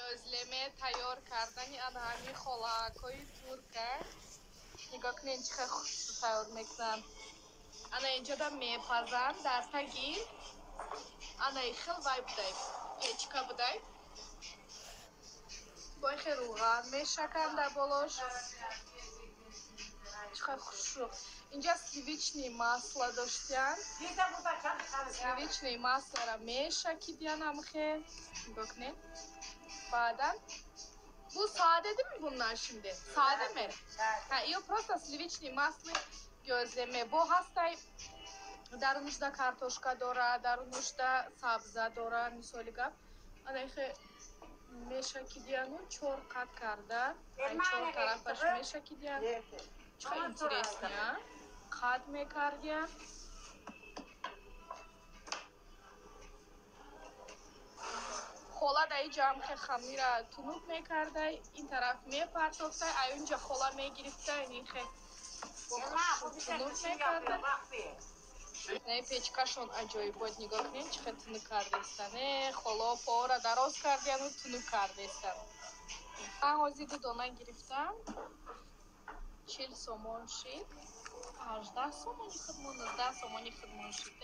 Gözleme тайёр кардани ана ҳамин холаакҳои турка. Нигоҳ кунед, чӣ хел хушрӯ тайёр мекунанд. Ана инҷода мепазанд, дар таги ана хел вай будай, печка будай. Бо хел рӯған мешаканд дар болош. Чӣ хел хушрӯ. Инҷа сливочный масло доштиянд. Сливочный маслоро мешакидиян ҳамхел. Нигоҳ кунед. Баъдан bu sade değil mi bunlar şimdi? Sade mi? Ha, iyo просто сливочный масло gözleme. Бо ҳастай, дарунушда картошка дора, дарунушда сабза дора, мисоли гап. Ана ихе мешакидияну чор қат карда, ай чор тарафаш мешакидиян. Чӣ интересно, а? Қат мекардиян. Хола дар инҷа ҳам хе хамира тунук мекардай, ин тараф мепартофтай, ай унҷа хола мегирифта, инихе тунук мекарда. Не, печкашон аҷоибот, нигоҳ кунед, чӣ хел тунук кардестан. Э, холо пора дароз кардияну тунук кардестан. Ман ҳозир ду дона гирифтам, 40 сомон шид, 18 сомони худмон, 19 сомони худмон шид.